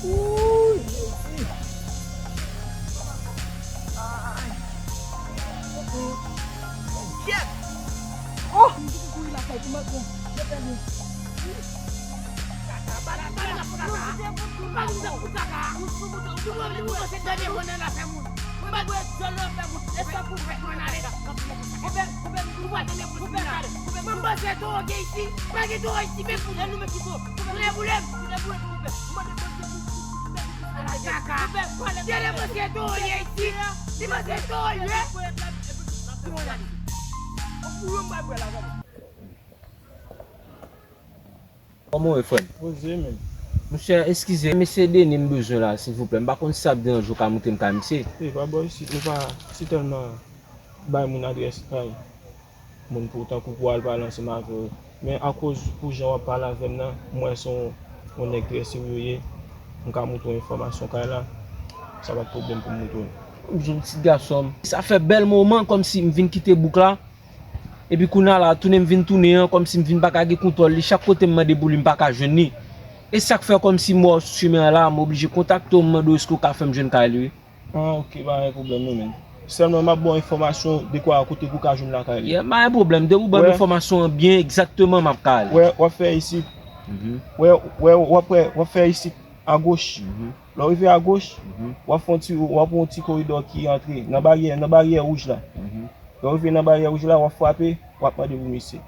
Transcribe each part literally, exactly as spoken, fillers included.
Ooh, Jezi. Ay. Mm. Kèt. Oh! M te kouri lakay pou m al pran. Yo pèdi. Kaka, bala, bala, bala, bala. Bala, bala, bala. Ou sou mouton, ou sou mouton, ou sou mouton, se dènye bonè la fè moun. Mwen pa dwe dyòl nan fè moun. E sa pou fè mwen ale. Konpè, konpè, konpè, konpè, konpè, konpè. Mwen panse towo gen isi. Pa gen towo isi, men pou. E nou menm ki towo. Konpè, konpè, konpè. Mwen mande Bondye pou, pou, pou, pou, pou, ala kaka. Konpè, konpè. Dye le panse towo ye isi. Li panse towo ye. Konpè, konpè, konpè. Konpè, konpè. Ou pou yon bay bwè la, konpè. Kòman w ye, frè m? Poze, men. Monchè, eskize, mesye Denis m bezwen la, silvouplè. M pa konn si sa ap deranje w ka moute m kay misye. E, pa bò isit, nou pa si tèlman bay moun adrès kay moun pou tankou pou al pale ansanm avè w. Men akoz pou jan w ap pale avè m nan, m wè se yon, yon nèg trè serye w ye. M ka moute w enfòmasyon kay la. Sa pa t pwoblèm pou m moute w. M jwenn ti gason m. Sa fè bèl moman kòmsi m vin kite bouk la. Epi kounye a la, tounen m vin tounen an, kòmsi m vin pa ka gen kontwòl li. Chak kote m mande pou li, m pa ka jwenn li. E sa k fè kòmsi m wè w sou chemen an la, m oblije kontakte w, m mande w èske w ka fè m jwenn kay li, wi. Ah, ok, pa gen pwoblèm non, men. Sèlman m ap ba w enfòmasyon dekwa kote pou w ka jwenn lakay li. Yeah, pa gen pwoblèm. Depi w ban m enfòmasyon an byen, egzakteman, m ap ka ale. Wè, w ap fè isit. Mhm. Wè, wè, w ap fè, w ap fè isit agoch. Mhm. Lè w rive agoch, mhm, w ap fè yon ti, w ap wè yon ti koridò ki antre nan baryè, nan baryè wouj la. Mhm. Lè w rive nan baryè wouj la, w ap frape, w ap mande pou misye.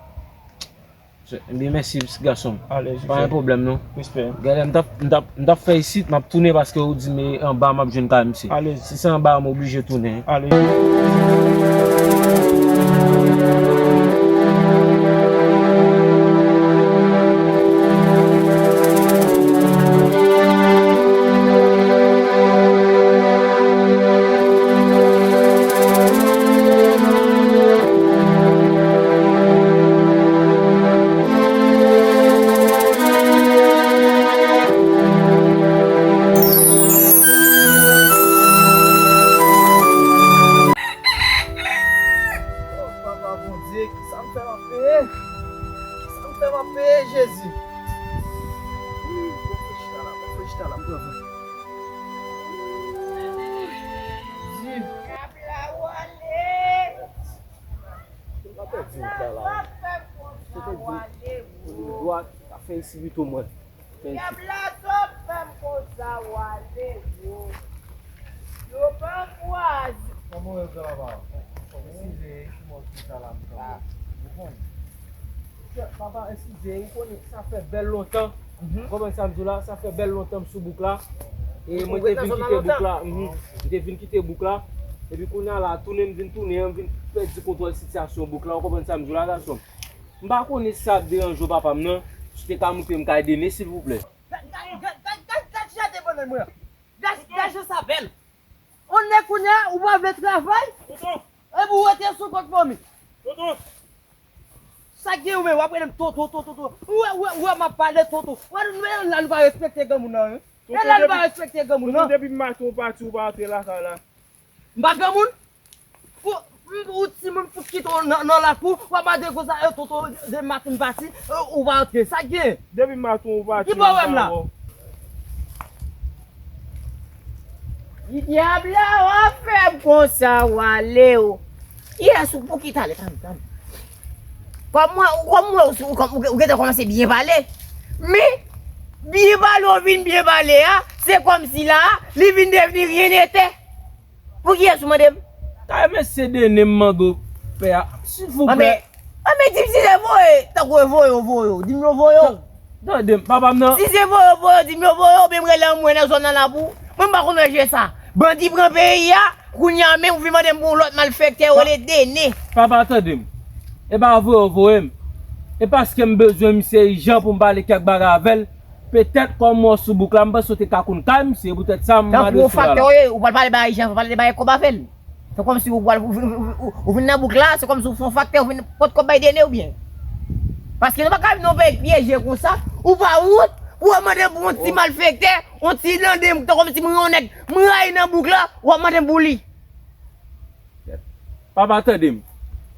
Ebyen, mèsi, ti gason m. Alèz, pa gen pwoblèm, non. Respè. Gade, m t ap, m t ap, m t ap fè isit, m ap tounen paske ou di m e anba m ap jwenn kay misye. Alèz. Si se anba a, m oblije tounen. Alèz. Papa Bondye, kisa m fè m ap peye? Kisa m fè m ap peye, Jezi? Mwen fè chita la, mwen fè chita la, m pran van. Di. Diab la, w ale. Mwen pa pèdi wout la, la. Se te di, dwat, pa fè isi pito mwen. Fè isi. Dyab la, sa w fè m konsa, w ale, wo. Yo pa kwaze. Kòman w ye, gran papa? Eskize, ki mò ki sa la, m kanpe. Ou konn. Papa, eskize, ou konnen sa fè bèl lontan. Mhm. Ou konprann sa m di w la? Sa fè bèl lontan m sou bouk la. E mwen te vin kite bouk la. Mhm. M te vin kite bouk la. Epi kounye a la, tounen m vin tounen an, m vin pèdi kontwòl sitiyasyon bouk la. Ou konprann sa m di w la, gason m? M pa konnen si sa ap deranje w, papa m nan. Si w te ka moute m kay Dene, silvouplè. Gad, gad, gad, gad, gad, gad jan te bannann mwen an. Gad, gad jan sa bèl. On nèg kounye a, ou pa vle travay? Tonton. Epi ou rete sou kont fanmi. Tonton. Sa k gen ou menm, w ap rele m tonton, tonton, tonton. Ou wè, ou wè, ou wè m ap pale tonton. Ou wè nou menm la, nou pa respekte granmoun nan, wi. E la, nou pa respekte granmoun nan. Tonton, depi maten ou pati, ou pa antre lakay la. M pa granmoun? Pou, m, ou timoun fout kite w nan, nan lakou, w ap mande konsa, e, tonton, de maten m pati, e, ou pa antre. Sa k gen? Depi maten ou pati, ki bò w wè m la? Dyab la, w ap fè m konsa, w ale w. Yès, ou pou ki talè, tann, tann. Kòm mwen, kòm mwen, ou, ou, ou, ou gentan kòmanse byen pale. Men, Byen pale w vin byen pale a, se kòmsi la a, li vin devni ryen nete. Pou kiyès ou mande m? Kay mesye Dene m mande w, pè a, silvouplè. Anben, anben, di m si se voye, tankou e voye w voye w, di m yo voye w. Tande m, papa m nan. Si se voye w voye w, di m yo voye w, oubyen m rele anmwe nan zòn nan la pou ou. Mwen m pa konn wè je sa. Bandi pran peyi a, kounye a menm ou vin mande m pou yon lòt malfektè yo rele Dene. Papa, tande m. E pa voye w voye m. E paske m bezwen misye ijan pou m pale kèk bagay avè l. Petèt kòm w sou bouk la, m panse w te ka konn kay misye, poutèt sa m mande sou la. Tankou yon faktè w ye, ou pral pale bagay ijan, ou pral pale bagay kòb avè l. Se kòmsi ou pral, ou vin, ou, ou, ou vin nan bouk la, se kòmsi ou se yon faktè, ou vin pot kòb bay Dene oubyen. Paske nou pa ka vin nan yon peyi k pyeje konsa, ou pa wont, ou ap mande pou yon ti malfektè, yon ti lande, tankou kòmsi m yon nèg, m rayi nan bouk la, ou ap mande m pou li. Papa, tande m.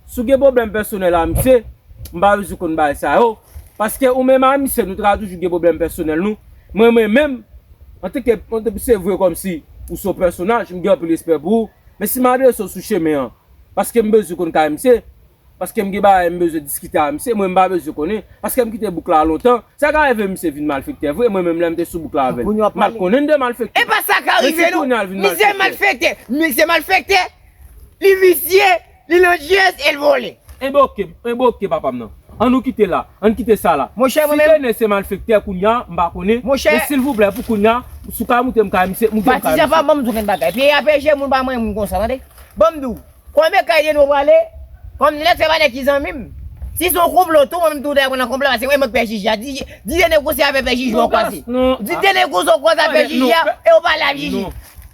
Si w gen pwoblèm pèsonèl a misye, m pa bezwen konn bagay sa yo. Paske ou menm a misye, nou te ka toujou gen pwoblèm pèsonèl nou. Mwen, mwen menm, antanke, antanke, se vre kòmsi ou se yon pèsonaj, m gen anpil respè pou ou. Men si m adrese w sou chemen an, paske m bezwen konn kay misye, paske m gen bagay m bezwen diskite a misye, mwen m pa bezwen konnen, paske m kite bouk la lontan. Sa ka rive misye vin malfektè vre, mwen menm lè m te sou bouk la avè l, m pa t konnen de malfektè. E pa sa ka rive non. Misye malfektè, misye malfektè, li visye, li landjyèz e l vòlè. Enben oke, enben oke papa m nan. Ann nou kite la, ann kite sa la. Monchè, mwen menm. Si Dene se malfektè kounye a, m pa konnen. Monchè. Men silvouplè, pou kounye a, si w ka moute m kay misye, moute m kay misye. Patizan pa ban m okenn bagay. Pyeje moun pa manyen moun konsa, tande. Ban m di w. Konbyen kay Dene w prale? Kòm nèg se pa nèg ki zanmi m. Si se yon konplo tou, mwen menm tou dèyè mwen nan konplo a, se mwen menm k pè Jiji a. Di, di Dene koze avè pè Jiji w kwaze. Di Dene koze w kwaze avè pè Jiji a, e w pale ak Jiji.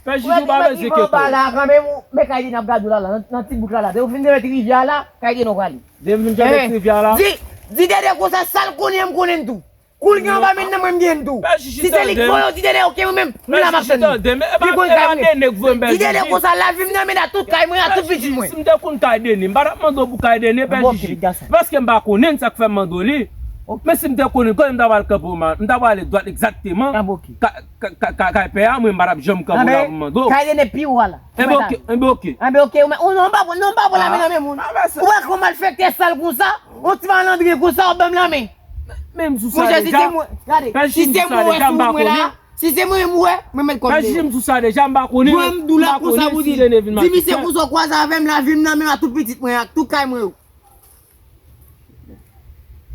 Pè Jiji w pa bezwen kete w. Anba la kanmenm, men kay Dene ap gade w la, la, nan, nan ti bouk la, la. Depi w fin demet rivyè a la, kay Dene w prale. Depi m fin demet rivyè a la. Di, di Dene konsa, sa l konnen, m konnen l tou. Kou l gen anba men nan mwen, m gen l tou. Si se li k voye w, di Dene, oke, mwen menm, m la m ap tann li. Li konn kay mwen. Di Dene konsa, lavi m nan men l a tout kay mwen, a tout pitit mwen. Si m te konn kay Dene, m pa t ap mande w pou kay Dene, pè Jiji. Paske m pa konnen sa k fè m mande w li. Men si m te konnen, kote m ta pral kanpe w, m ta pral ale dwat egzakteman. Ka-, ka-, ka-, kay pè a, mwen m pa t ap janm kanpe w la pou m mande w. Kay Dene pi wo a la. Enben oke, enben oke. Enben oke, ou non, m pa pran, non, m pa pran lamen nan men moun. Ou wè kòman malfektè sal konsa, yon ti malandren konsa, w ap ban m lamen. Menm sou sa deja. Monchè, si se mwen, gade, si se mwen wè sou mwen la, si se mwen m wè, mwen met kòm deyò. Pè Jiji, m sou sa deja, m pa konnen. Mwen m di w la konsa pou di, di misye konsa w kwaze avè m, lavi m nan men m a tout pitit mwen, ak tout kay mwen yo.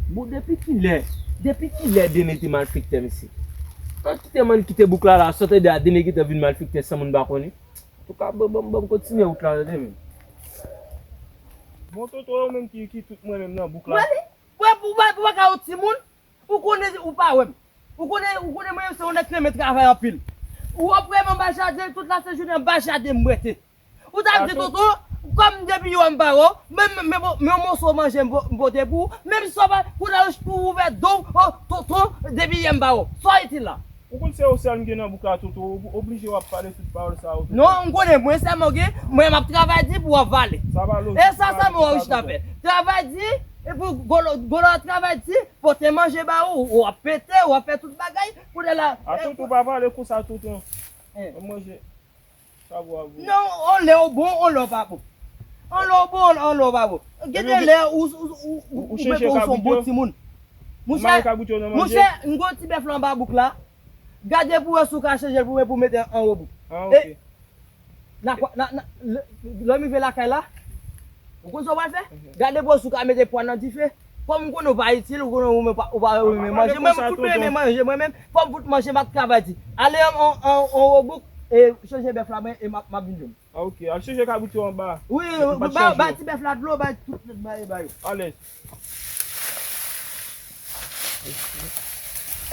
Bon, depi kilè, depi kilè Dene te malfektè, mesye? Ann kite m, ann kite bouk la la, sa w tande a Dene gentan vin malfektè san moun pa konnen. Antouka, ban, ban, ban m kontinye wout la, tande menm. Bon, Toto, ou menm ki, ki tout mwen menm nan bouk la. Mwen, mwen, pou, pou, pou, pou, ou pa ka yon timoun, ou konnen, ou pa wè m. Ou konnen, ou konnen mwen se yon nèg ki renmen travay anpil. Ou ap wè m anba jaden, tout lasent jounen anba jaden m rete. Ou ta di, Toto, kòm depi yè m pa wè w, men, men, men, men yon moso manje m po-, m pote pou ou, menm si w pa, pou w ta, pou w ouvè do w, o, Toto, depi yè m pa wè w. Sa w itil la? Ou konn se ou sèl m gen nan bouk la, Toto, ou oblije w ap pale tout pawòl sa yo, Toto. Non, m konnen, mwen sèlman gen, mwen m ap travay di pou w ap vale. Sa pa lojik. E sa sèlman w ap chita fè. Travay di, e pou golo, golo a travay di, pote manje ba ou, ou ap pete, ou ap fè tout bagay, kounye a la. A, Toto, pa pale konsa, Toto. Manje. Sa bon, a bon. Non, on lè ou bon, on lè ou pa bon. On lè ou bon, on lè ou pa bon. Gen de lè ou, ou, ou, ou, ou, ou se yon bon timoun. Monchè, monchè, m gon ti bèf la anba bouk la. Gade pou wè si w ka chanje l pou mwen, pou mete anwo bouk. Ah, ok. Na, na, na, lè, lè m rive lakay la, ou konn sa w pral fè? Gade pou wè si w ka mete pwa nan dife. Kòm m konnen w pa itil, ou konnen ou menm pa, ou pa renmen manje. Mwen, m fout renmen manje, mwen menm. Fò m fout manje, m ap travay di. Ale an, an, an, an wobouk, e chanje bèf la, mwen, e m ap, m ap vin jwenn. Ah, ok. Al chanje kabrit yo anba. Wi, ba, ba ti bèf la dlo, bay tout, bay, bay. Alèz.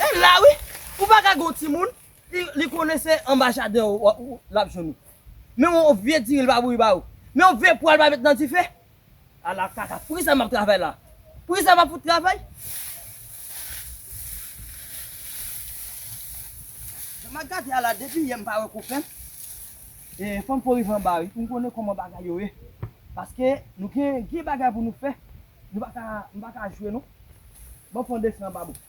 E la, wi. Ou pa ka gon timoun, li, li konnen se anba jaden w, w, w, l ap jwenn ou. Men yon vye diri l pa bouyi ba ou. Men yon vye pwa l pa met nan dife. Ala kaka, poukisa m ap travay la? Poukisa m ap fout travay? Jan m ap gade a la, depi yè m pa wè konpè. E, fò m fò rive anba, wi, pou m konnen kòman bagay yo ye. Paske nou gen, gen bagay pou nou fè. Nou pa ka, m pa ka jwe, non. Bon, fò n desann anba, bon.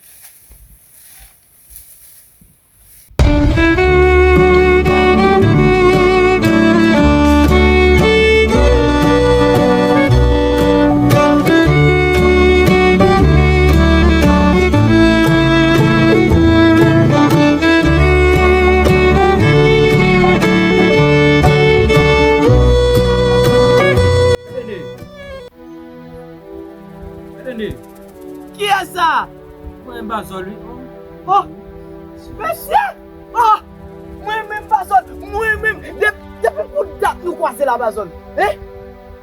Sa! Mwen Bazòl, wi. Oh! Mesye! Oh! Mwen menm Bazòl! Mwen menm! De- Depi pou dat nou kwaze la, Bazòl! Hein?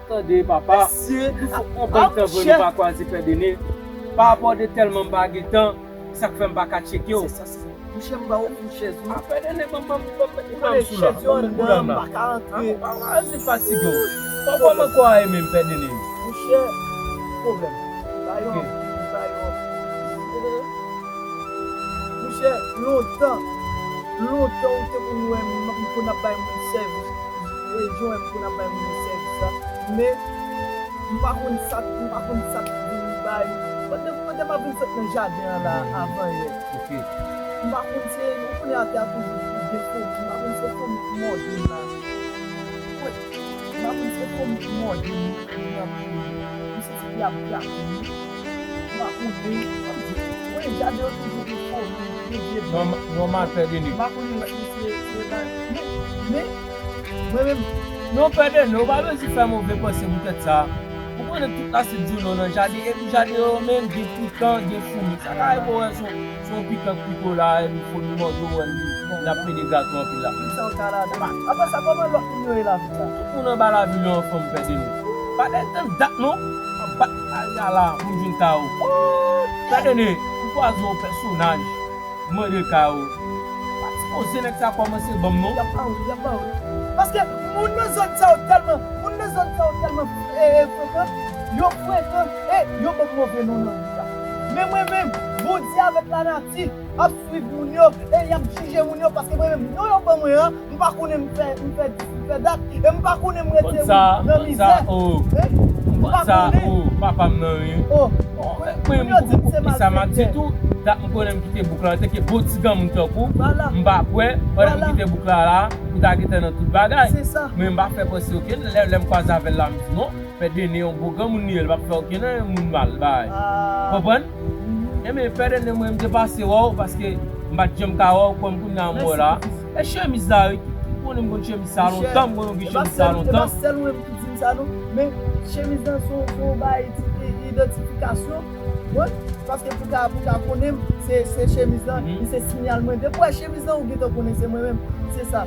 Tande, papa. Mesye! Nou fè yon bann tan vre nou pa kwaze, Pè Dene. Pa rapò de tèlman m pa gen tan, sa k fè m pa ka tcheke w. Se sa, se sa. Monchè, m ba w yon chèz, wi. Apre Dene, ban m, ban m, ban m mete dam sou la. Chèz yo anndan, m pa ka antre. An, pa, pa, se fatige w. Papa, kòman kò a ye menm, Pè Dene? Monchè, pwoblèm. Ba yo, ba yo. Monchè, lontan, lontan ou te konn wè m, m konn ap bay moun sèvis. E, jan w wè m konn ap bay moun sèvis la. Men, m pa konn sa, m pa konn sa k vin bay. Pandan, pandan m ap vin sot nan jaden an la, avan yè. Ok. M pa konn se, ou konnen atè a toujou gen fomi. M pa konn se fomi ki mòde m la. Wi. M pa konn se fomi ki mòde m, m, m, m santi pye ap krape m. M pa konnen. Wi, jaden yo toujou gen fomi, gen vye bèt. Nòma-, nòmal, Pè Dene. M pa konnen si se, se, se, men, men, mwen menm. Non, Pè Dene, ou pa bezwen fè move panse poutèt sa. Ou konnen tout lasit djoulo nan jaden, epi jaden yo menm gen pikan, gen foumi. Sa ka rive w wè se yon, se yon pikan k pike w la, epi foumi mòde w, wè li, l ap pede grate w anpil la. Tout sa w ka ladan. Apre sa, kòman lòt moun yo ye lavil la? Tout moun anba lavil yo anfòm, Pè Dene. Pa de tan dat non, m ap bat lari a la, pou m jwenn kay ou. Pè Dene, ou kwaze yon pèsonaj. Mande kay ou. Pa sipoze nèg sa kòmanse ban m non. Y ap ba ou, y ap ba ou. Paske moun nan zòn sa yo tèlman, moun nan zòn sa yo tèlman, e, e, frekan, yo frekan, e yo ban m move non nan vil la. Men mwen menm, Bondye avèk lanati ap swiv moun yo, e y ap jije moun yo, paske mwen menm, non yo ban mwen an, m pa konnen m fè, m fè, m fè dat, e m pa konnen m rete nan mizè. Hein? M pa konnen. Oh, papa m nan, wi. Oh, moun yo di m se malfektè. Sa m ap di tou, dat m konnen m kite bouk la, antanke bon ti granmoun tankou w, m pa kwè, pandan m kite bouk la la, ou ta gentan nan tout bagay. Se sa. Men m pa fè panse okenn, lè, lè m kwaze avè l la, m di non. Pè Dene yon bon granmoun li ye, li p ap fè okenn moun mal, bay. Konprann? Enben, Pè Dene, mwen, m te pase wè w, paske m pa t janm ka wè w, kòm kounye a m wè w la. E chemiz la, wi, ou konnen m konn chemiz sa lontan, m konnen w gen chemiz sa lontan. E pa sèl ou menm ki di m sa, non. Men, chemiz lan se yon, se yon bagay ti, i-, idantifikasyon. Wi, paske pou ka, pou ka konnen m, se, se chemiz lan, li se siyal mwen. Depi w wè chemiz lan, ou gentan konnen se mwen menm. Se sa.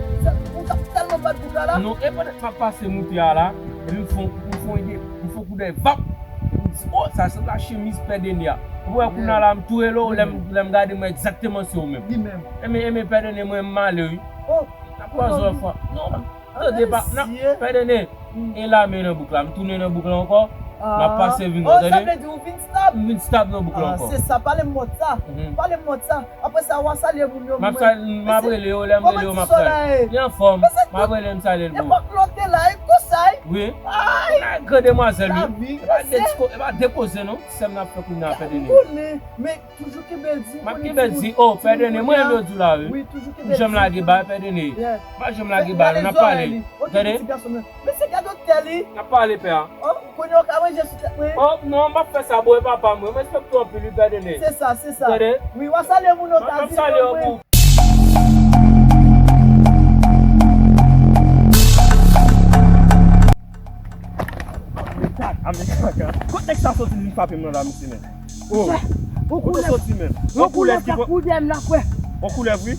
Ou t ap tèlman bat bouk la la. Non, e pandan m ap pase moute a la, epi m fè yon, m fè yon ide, m fè yon koudèy vap. M di, oh, sa sanble a chemiz Pè Dene a. Ou wè kounye a la, m tou rele w, lè m, lè m gade, m wè egzakteman se ou menm. Li menm. Enben, enben, Pè Dene, mwen, m ale, wi. Oh, n ap kwaze yon fwa. Non, tande pa, n ap, Pè Dene, e lame nan bouk la, m tounen nan bouk la ankò, m ap pase vin, tande? Oh, sa vle di ou vin stab? M vin stab nan bouk la ankò. Ah, se sa, pale m mòd sa. Pale m mòd sa. Apre sa, w a salye moun yo. M ap sal-, m ap rele yo, lè m rele yo, m ap salye. Li anfòm. M ap rele, m salye l pou ou. Epòk lòt te la, e konsa, wi. Wi. Ay! Gran demwazèl, wi. Lavi, e pa de ti ko-, e pa de koze, non. Ti sè m nan ap fè kounye a, Pè Dene. M konnen, men toujou kenbe l di, m ap kenbe l di, oh, Pè Dene, mwen menm yo di w la, wi. Wi, toujou kenbe l di. M janm lage ba, Pè Dene. M pa janm lage ba, non, n ap pale. Tande? Mesye, gade otèl li. N ap pale, pè a. Oh, kounye a w ka manje sou tèt mwen. Oh, non, m ap fè sa, bro, e papa m, wi. M respekte w anpil, wi, Pè Dene. Se sa, se sa. Tande? Wi, w a salye moun yo, m ap salye w pou. Kot nèg sa soti vin frape m nan la, mesye, men? Oh. Kote w soti menm? Yon koulèv k ap kouri dèyè m la, frè. Yon koulèv, wi.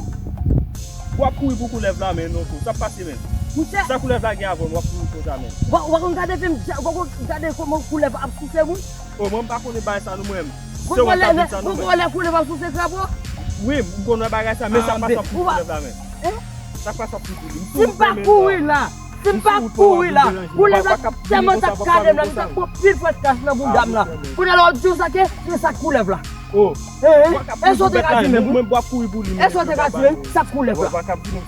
W ap kouri pou koulèv la, men non, tou. Sa k pase, menm? Monchè. Sa koulèv la gen avè w, w ap kouri konsa, menm. Ou pa konn gade fim, ou pa konn gade kòman koulèv ap souse moun? Oh, mwen, m pa konnen bagay sa, non, mwen. Se ou k ap di sa, non, mwen. Ou konn lè koulèv ap souse krapo? Wi, m konn wè bagay sa, men sa k pase ap kouri koulèv la, menm. Sa k pase ap kouri koulèv. Si m pa kouri la, Si m pa kouri la, koulèv la tèlman t ap kale m la, li t ap pran pil fwèt kras nan bounda m la. Kounye a la w ap di w sa ke, se sa k koulèv la. Oh. E sa w te ka di menm, wi. E sa w te ka di menm, sa k koulèv la.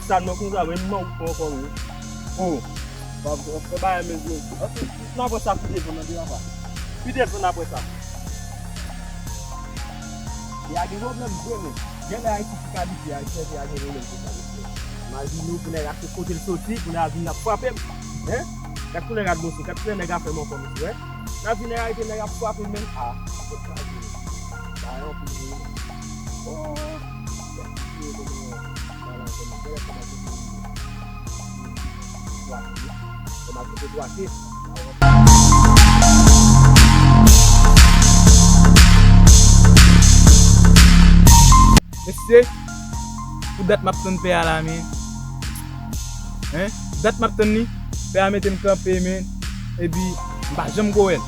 Sa non konsa, men m nan ou ankò, wi. Oh. Bagay menm, wi. N apre sa, pi devan nan de apa. Pi devan apre sa. Peyi a gen pwoblèm vre, men. Genlè Ayiti ki kalifye, Ayisyen, peyi a gen pwoblèm konsa, mesye. Imajine w, pou nèg a se kote l soti, pou nèg a vin ap frape m. Hein? Gad koulè rad mwen sou, gad koulè nèg a fè m ankò, mesye, wè. N ap vin arete nèg ap frape m, men. Ah, sa fè kraze. Bagay anpil vre, men. Oh! Gad koulè kòman, bagay kòman kote m ye. Dwate, wi. Kòman kote dwate. Dwate. Dwate. Pou dat m ap tann pè a la, men. Hein? Dat m ap tann li, pè a mete m kanpe, men. Epi, m pa janm ko wè l.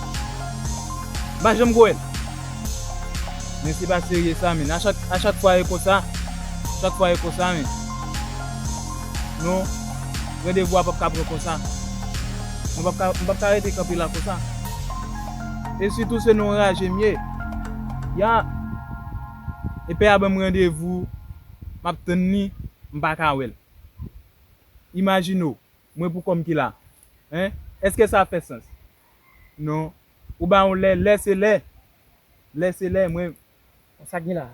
M pa janm ko wè l. Men se pa serye sa, men. A chak, a chak fwa e konsa. Chak fwa e konsa, men. Non, randevou a p ap ka pran konsa. Mwen p ap ka, m p ap ka rete kanpe la konsa. E sitou se nan yon raje m ye. Ya. E pè a ban m randevou, m ap tann li, m pa ka wè l. Imajine w, mwen pou kò m ki la. Hein? Èske sa fè sans? Non. Ou ba yon lè, lè se lè. Lè se lè, mwen. Sa k gen la?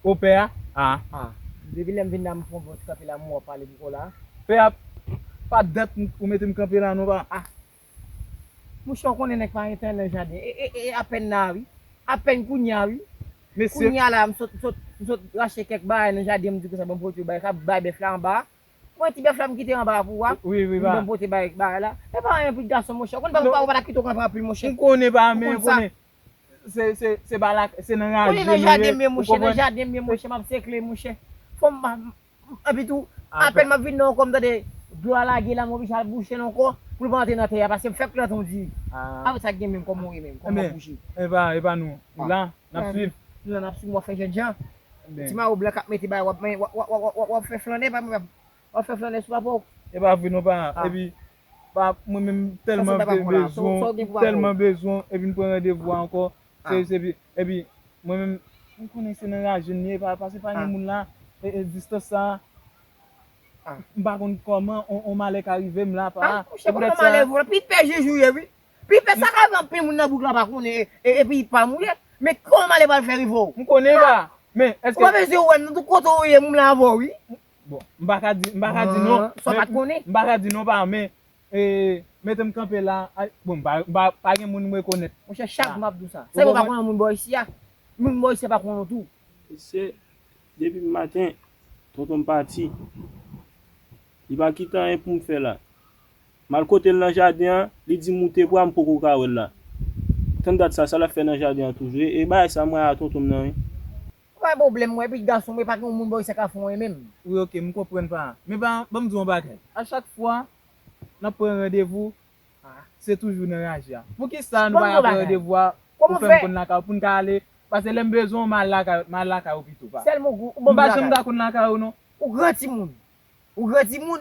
O pè a? A. A. Depi lè m vin la, m pran bon ti kanpe la, m wè w pale pou kò la. Pè a, pa dat m, ou mete m kanpe la, non, pa. A. Monchè, w konnen nèg pa gen tan nan jaden. E, e, e, apèn la, wi. Apèn kounye a, wi. Mesye. Kounye a la, m sot, m sot, m sot rache kèk bagay nan jaden, m di konsa, ban m pote bay, ka bay bèf la anba. Mwen, ti bèf la, m kite anba pou wa. Wi, wi, m ba. Ban m pote bay, bagay la. E pa anyen, pitit gason, monchè. Ou konn pa, pa, ou pa ta kite w kanpe anpil, monchè. M konnen pa, men ou konnen. Se, se, se ba la, se nan raje nou ye, ou konprann? Nan jaden m ye, monchè, nan jaden m ye, monchè, m ap sekle, monchè. Fò m, m, epi tou, apèn m ap vin nan yon kò, m tande dlo a lage la, m oblije al bouche l ankò, pou l pa antre nan tè a, paske m fèk plante yon diri. A. Apre sa k gen menm, kòman w ye menm, kòman w bouje? E pa, e pa nou, nou la, n ap swiv. Nou la, n ap swiv, w ap fè jènjan. Ti mawo blan k ap mete bagay, w ap, w ap, w ap, w ap, w ap fè flannen, pa mwen, w ap fè flannen sou papa w. E pa vre non, pa. A. Epi, pa, mwen menm, m tèlman bezwen, m tèlman bezwen, epi m pran randevou a ankò. Se, se, epi, epi, mwen menm, m konnen se nan raje m ye, pa, paske pa gen moun la, e, e, distans sa, m pa konn kòman, on, on malè ka rive m la, pa. A, monchè, kòman malè rive w la? Pi pè Jejou ye, wi. Pi pè sa ka rive anpil moun nan bouk la pa konnen, e, e, epi pa m ou ye. Men kòman malè pral fè rive w? M konnen pa. Men, èske ou pa bezwen wè m nan tout kote w ye, m la avè w, wi. Bon, m pa ka di, m pa ka di non. Sa w pa t konnen? M pa ka di non, pa, men, e, mete m kanpe la, ay, bon, m pa, m pa, pa gen moun m rekonèt. Monchè, chak jou m ap di w sa. Sa yo pa konn moun bò isi a. Moun bò isi a pa konn w tou. Mesye, depi maten, tonton m pati. Li pa kite anyen pou m fè la. M al kote l nan jaden an, li di m ou te pran, m poko ka wè l la. Tann dat sa, sa l ap fè nan jaden an toujou? E, e bagay sa mwen a tonton m nan, wi. Pa pwoblèm, mwen, epi gason mwen, pa gen yon moun bò isi a ka fè anyen menm. Wi, oke, m konprann pa. Men pa, ban m di w yon bagay. A chak fwa n ap pran randevou, se toujou nan raje a. Poukisa nou pa ka pran randevou a pou fè m konn lakay ou, pou n ka ale? Paske lè m bezwen w, m al lakay, m al lakay ou pito, pa. M pa janm ka konn lakay ou, non. Ou gran timoun. Ou gran timoun,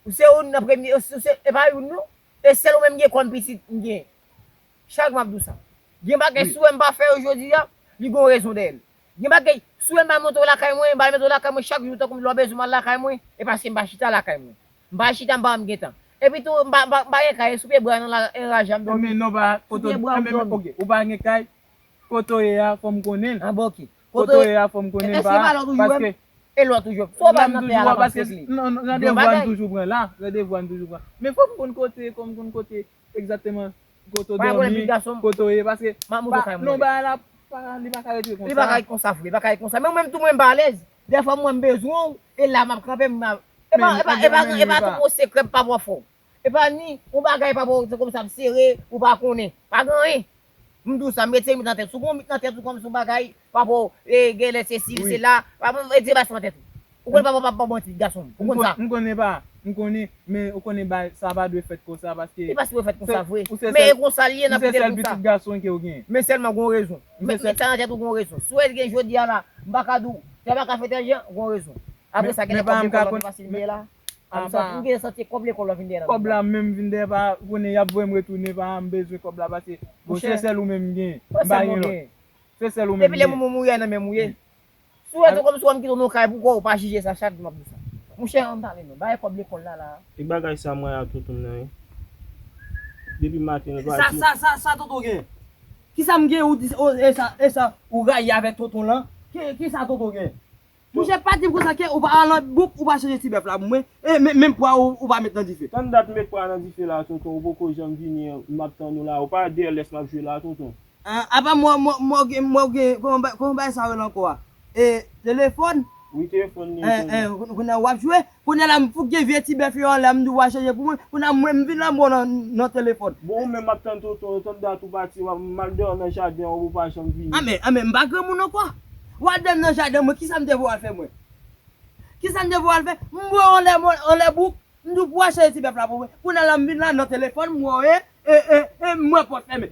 ou se youn nan premye, ou se, e pa youn non, e sèl ou menm gen kòm pitit m gen. Chak jou m ap di w sa. Gen bagay si w wè m pa fè yo jodi a, li gon rezon dèyè l. Gen bagay si w wè m pa monte w lakay mwen, m pa mete w lakay mwen chak jou tankou lè w bezwen m al lakay mwen, e paske m pa chita lakay mwen. M pa chita, m pa janm gen tan. Epi tou, m pa, m pa, m pa gen kay, sou pye bwa nan la, e raje a m dòmi. Sou pye bwa m dòmi. Oke, ou pa gen kay, kote w ye a, fò m konnen. A bon, oke. Kote w ye a, fò m konnen pa, paske E lè w toujou. Si w pa nan tè a la, pa sèk li. Non, non, randevou a n toujou pran la. Randevou a n toujou pran. Men fò m konn kote, fò m konn kote egzakteman kote w dòmi, kote w ye, paske non, bagay la, li pa ka rete konsa. Li pa ka rete konsa vre, li pa ka rete konsa. Men ou menm tou mwen m pa alèz. Dèfwa mwen m bezwen w, e la m ap kanpe, m ap, e pa, e pa, e pa, e pa twò sekrè, m pa pran fò. E pa ni yon bagay pa pou se kòmsi ap sere, ou pa konnen. Pa gen anyen. M di w sa, m rete met nan tèt. Si w gen yon mit nan tèt ou kòmsi yon bagay, pa pou, e, genlè se si, se la, pa pou, e, di bas nan tèt ou. Ou konn pa pou pa, pa manti, gason m. Ou konn sa. M konnen pa, m konnen, men ou konnen bagay sa pa dwe fèt konsa, paske. E pa si dwe fèt konsa vre. Men e konsa l ye, n ap kite l konsa. Ou se sèl pitit gason ke w gen. Men sèlman gon rezon. Men, men sa nan tèt ou gon rezon. Si w wè gen jodi a la, m pa ka di w, tè pa ka fè tèl jan, gon rezon. Apre sa, genlè kòb lekòl la vin pase vin dèyè la. Kòb la menm vin dèyè pa, konnen y ap voye m retounen pa, m bezwen kòb la pase. Bon, se sèl ou menm m gen. M pa gen lòt. Se sèl ou menm m gen. Depi lè moun mouri a nan men m ou ye. Si w wè tou kòmsi w wè m kite w nan kay pou kò w, pa jije sa, chak jou m ap di w sa. Monchè, ann ale non. Bagay kòb lekòl la la. E bagay sa mwen a tonton nan, wi. Depi maten nou pati. Sa, sa, sa, sa tonton gen? Kisa m gen ou di, e sa, e sa, ou rayi avèk tonton lan? Ki, kisa tonton gen? Monchè, pa di m konsa ke ou pa al nan bouk, ou pa chanje ti bèf la pou mwen. E men, menm pwa ou, ou pa met nan dife. Tann dat m met pwa nan dife la, tonton, ou poko janm vini, m ap tann ou la. Ou pa dèyè lès m ap jwe la, tonton. A, apa mwen, mwen, mwen gen, mwen gen, kòman ba-, kòman bagay sa rele ankò a? E, telefòn? Wi, telefòn li ye, tonton. Kounye a w ap jwe. Kounye a la, m fout gen vye ti bèf yo anlè, m di w al chanje pou mwen. Kounye a mwen, m vin la, m wè w nan, nan telefòn. Bon, ou menm m ap tann tonton, tann dat ou pati, m al deyò nan jaden an, ou pa janm vini. A men, a men, m pa granmoun ankò. W al dèyè m nan jaden mwen, kisa m te voye w al fè mwen? Kisa m te voye w al fè? M voye w anlè, anlè bouk, m di w pou w al chanje ti bèf la pou mwen. Kounye a la m vin la nan telefòn, m wè w, e, e, e, e, m wè pòt fèmen.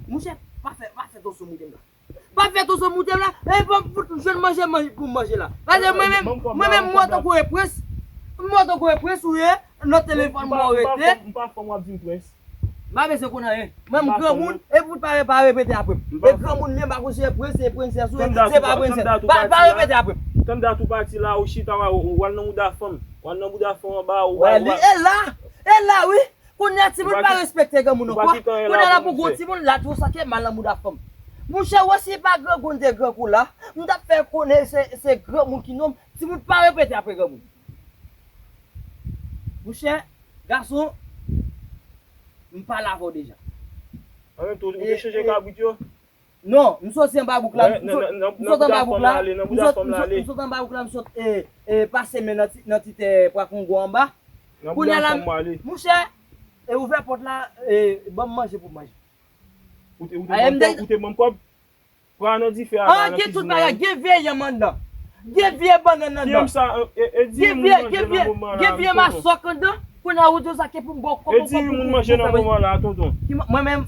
Monchè, pa fè, pa fè tansyon moute m la. Pa fè tansyon moute m la, e pa fout jwenn manje, manje pou m manje la. Paske mwen menm, mwen menm, m wè w tankou yon prens. M wè w tankou yon prens ou ye, nan telefòn mwen w rete. M pa fanm w ap di m prens. M pa bezwen konn anyen. Mwen m granmoun, e pou pa, pa repete apre m. E granmoun m ye, m pa konn si se prens, se prensès ou ye, se pa prensès. Pa, pa repete apre m. Tann dat ou pati la, ou chita, w al nan bouda fanm. W al nan bouda fanm anba, ou... Wè, li, e la, e la wi. Kounye a timoun pa respekte granmoun ankò. Kounye a la pou gwo timoun la tou sa ke mal nan bouda fanm. Monchè, wè si pa grangoun te grankou la, m t ap fè konnen se, se granmoun ki nonm, timoun pa repete apre granmoun. Monchè, gason, m pale avè w deja. An menm tan, ou te chanje kabrit yo? Non, m soti anba bouk la, m sot anba bouk la, m sot, m sot anba bouk la, m sot, e, e, pase men nan ti, nan ti tè pwa kongo anba. Kounye a la, monchè, e, ouvè pòt la, e, ban m manje pou m manje. Ou te, ou te ban m kòb? Pran nan dife a la, nan kizin la. Gen tout bagay, gen vye yanm anndan. Gen vye bannann anndan. Gen vye, gen vye, gen vye masòk anndan. Kounye a ou di sa ke pou m ba w kòb. E diri moun manje nan moman la, tonton. Mwen menm,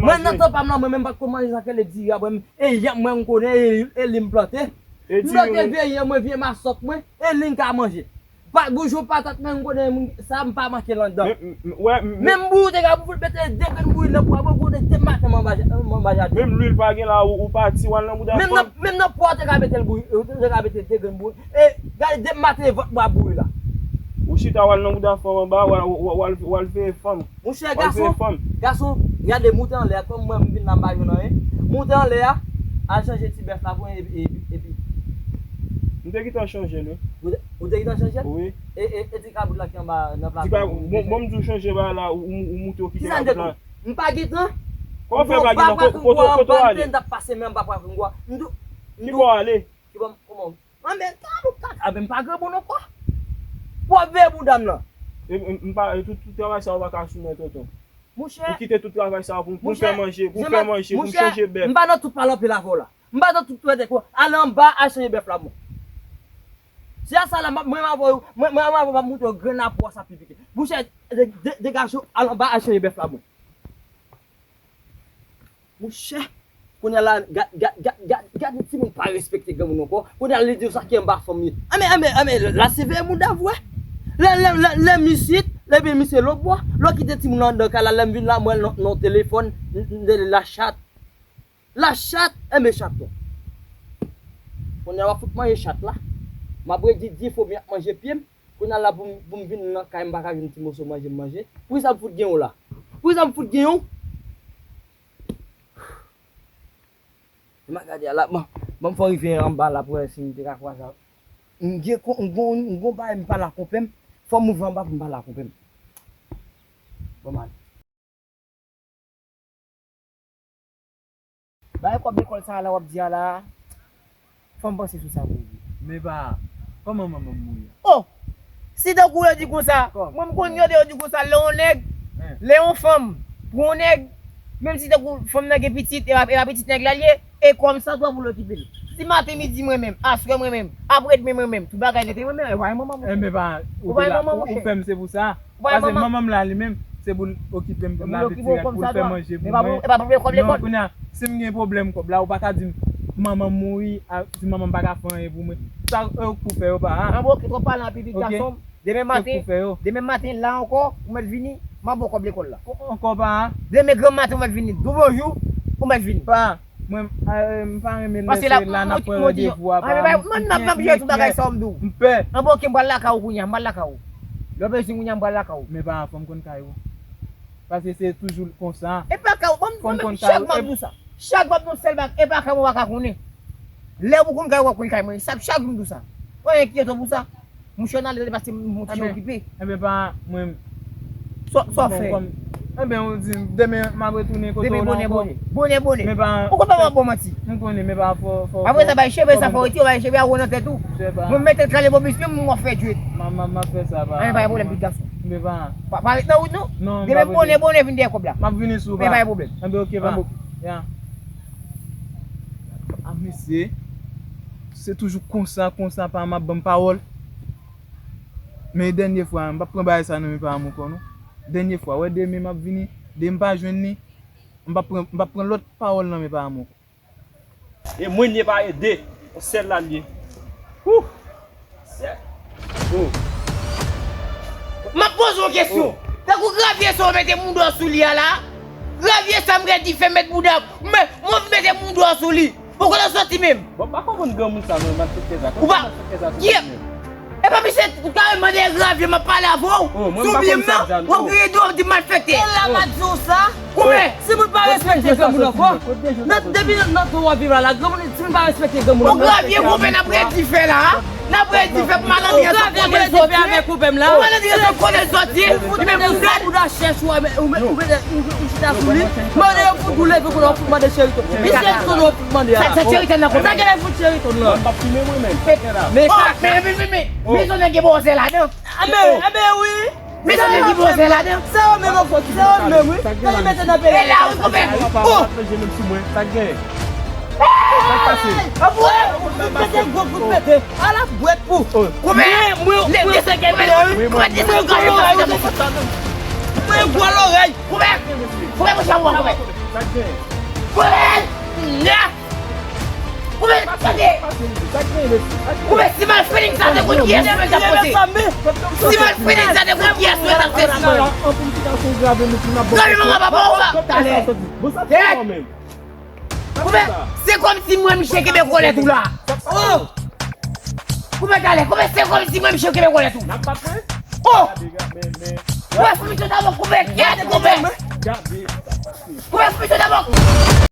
mwen nan tan pa m la, mwen menm m pa t ko manje sa ke le diri a, mwen menm, e yanm mwen m konnen, e, e li m plante. M plante vye yanm mwen, vye masòk mwen, e li m ka manje. Pa, goujou patat mwen, m konnen moun sa, m pa manke l anndan. Menm bouyi ou te ka fout mete de grenn bouyi nan pwa, mwen konnen depi maten mwen anba jaden. Menm lwil pa gen la, ou pati, w al nan bouda fanm. Menm nan pwa ou te ka mete l bouyi, ou te ka mete de grenn bouyi. E, gade depi maten vant mwen ap bouyi la. Ou chita, w al nan bouda fanm anba, w al, w al, w al veye fanm. Monchè, gason, gason, gade moute anlè a, kòm mwen m vin la m pa jwenn anyen. Moute anlè a, al chanje ti bèf la pou mwen, epi, epi, epi. M te gentan chanje l wi. Ou te, ou te gentan chanje l? Wi. E, e, e ti kabrit la ki anba nan plafon? Bon, bon, m di w chanje bagay la, ou, ou, ou moute w kite kabrit la. M pa gentan. Kòman w fè pa gentan? Kote w ale? M t ap pase men m pa pran gwa. M di w, m di w. Ki bò w ale? Ki bò m, kòman? Anben, talou kaka, anben, m pa granmoun ankò. Pou w ap veye bouda m nan. E, e, m pa, e tout, tout travay sa yo pa ka sou mwen, tonton. Monchè. Ou kite tout travay sa yo pou, pou m fè manje, pou m fè manje, pou m chanje bèf. M pa nan tout pale anpil avè w la. M pa nan tout rete ko. Al anba, al chanje bèf la, mwen. Se a sa la, mwen, mwen avè w, mwen, mwen avè w, m ap montre w grenn lapwa sa pi pike. Monchè, de, de, degaje w, al anba, al chanje bèf la, mwen. Monchè, kounye a la, gad, gad, gad, gad, gad yon timoun pa respekte granmoun ankò. Kounye a li di w sa ki anba fanm li. Anben, anben, anben, la se veye moun dam vre. Lè, lè, lè, lè m isit, lè byen misye lòtbò, lè w kite timoun nan anndan kay la, lè m vin la, mwen nan, nan telefòn, m, m, m, la chat. La chat, enben chat non. Kounye a w ap fout manje chat la. M ap redi di fo byen ap manje pye m. Kounye a la pou m, pou m vin nan kay m pa ka jwenn ti moso manje m manje. Poukisa m fout gen w la? Poukisa m fout gen w? M a gade a la, bon, bon, fò rive anba la pou wè si m te ka kwaze avè w. M gen kon, m gon, m gon bagay m pale ak konpè m. Fò m ouvri anba pou m pale ak konpè m. Bon, m ale. Bay kòb lekòl sa a la w ap di a la, fò m panse sou sa pou ou. Men pa, kòman manman m mouri a? Oh! Si tankou yo di konsa, mwen m konn tande yo di konsa, lè yon nèg, lè yon fanm pran yon nèg, menm si tankou fanm nan gen pitit, e pa, e pa pitit nèg la l ye, e kòm sa tou a pou l okipe l. Si maten, midi mwen menm, aswè mwen menm, apre demen mwen menm, tout bagay nèt e mwen menm, e pa yon manman monchè. Enben pa, ou te la, ou, ou fè m se pou sa. Paske manman m la li menm, se pou l okipe m, pou l lave tirèt, pou l fè manje pou mwen. Non, kounye a, si m gen pwoblèm kòb la, ou pa ka di m manman m mouri, a, di manman m pa ka fè anyen pou mwen. Sa, e, ou k pou fè yo pa a. An bon, ok, twòp pale anpil vit gason m. Demen maten, demen maten la ankò, ou mèt vini, m ap ba w kòb lekòl la. Ankò pa a. Demen granmaten ou mèt vini, double jou, ou mèt vini. Pa. Mwen, eh, m pa renmen lè se la n ap pran randevou a, pa. Mwen, m, m, m ap jere tout bagay sa w m di w. M pè. An bon, ok, m pral lakay ou kounye a, m pral lakay ou. Lè w bezwen kounye a, m pral lakay ou. Men pa fò m konn kay ou. Paske se toujou konsa. E pa kay ou, fò m konn kay ou. Chak m ap di w sa. Chak m ap di w sèl bagay, e pa kay ou pa ka konnen. Lè ou konn kay ou, w ap konn kay mwen. Sa, chak jou m di w sa. Mwen enkyete w pou sa. Monchè, n ale paske m, m ti jan okipe. Enben, pa mwen. Sa, sa w fè? Enben, ou di, demen, m ap retounen kote w la ankò. Demen, bonè, bonè. Bonè, bonè. Ou konn pa m ap ba w manti. M konnen, men pa fò, fò. Apre sa, bay cheve sa, fò retire, bay cheve a wo nan tèt ou. Mwen mete l kale bobis, menm mwen fè djwet. M, m, m ap fè sa, pa. Anben, pa gen pwoblèm, pitit gason. Men pa. Pa, pa ret nan wout, non. Non, m pa ret. Demen, bonè, bonè, vin dèyè kòb la. M ap vini sou ou, pa. Men pa gen pwoblèm. Enben, ok, pa. Anben, ya. A, mesye. Se toujou konsa, konsa, pa m ap ban m pawòl. Men dènye fwa, m p ap pran bagay sa nan men pa m ankò non. Dènye fwa, wè demen m ap vini, demen m pa jwenn li, m p ap pran, m p ap pran lòt pawòl nan men pa m ankò. E mwen ye pa ede. Yon sèl la l ye. Wouh! Sèl. Oh. M ap poze w kesyon. Tankou gravye sa w mete moudon sou li a la, gravye sa m redi fè met bouda, men mwen vin mete moudon sou li. Ou kote w soti menm? Bon, m pa konprann granmoun sa non, malfektè sa. Ou pa, kiyè? E pa misye kareman dèyè gravye m ap pale avè w. Sou byen m nan, w ap griyen do w ap di malfektè. E la m a di w sa. Koupe! Si moun pa respekte granmoun ankò, nan depi nan tan w ap viv la la, granmoun, si moun pa respekte granmoun ankò. Ou gravye koupe n ap redi fè la. N ap redi fè pou malandri an sot kote l soti. Ou malandri an sot kote l soti. Li menm pou gad. Bouda chèch ou, ou chita sou li. Mande yo pou doule pou nou fout mande cheri to. Misye sou nou fout mande a. Sa cheri tèn nan konsa. Sa gen fout cheri to la. M ap fime mwen menm. Men men men men. Mezon nèg gen bòzè ladan. Anben, anben wi. Mezon nèg gen bòzè ladan. Se yo menm ankò, se yo menm wi. Sa li mete nan peyi. E la wi konpè. Oh. Sa gen. Sa k pase? Anbwè, ou fout pete gwo fout pete. Ala bwèt pou. Koupe. Mwen mwen mwen se gen mwen. Koupe ti gwo lòrèy. Mwen gwo lòrèy. Koupe. Koupe mwen chabon koupe. Sa gen. Koupe. Nya. Koupe, tande! Koupe, si mal feeling sa te konn kiyès mwen t ap pote. Si mal feeling sa te konn kiyès mwen t ap sezi. Gade manman papa ou pa. Talè. Koupe, se kòmsi mwen misye kenbe kòlèt ou la. Oh! Koupe talè, koupe, se kòmsi mwen misye kenbe kòlèt ou. Oh! Wè, fò misye ta bon koupe, kèt koupe.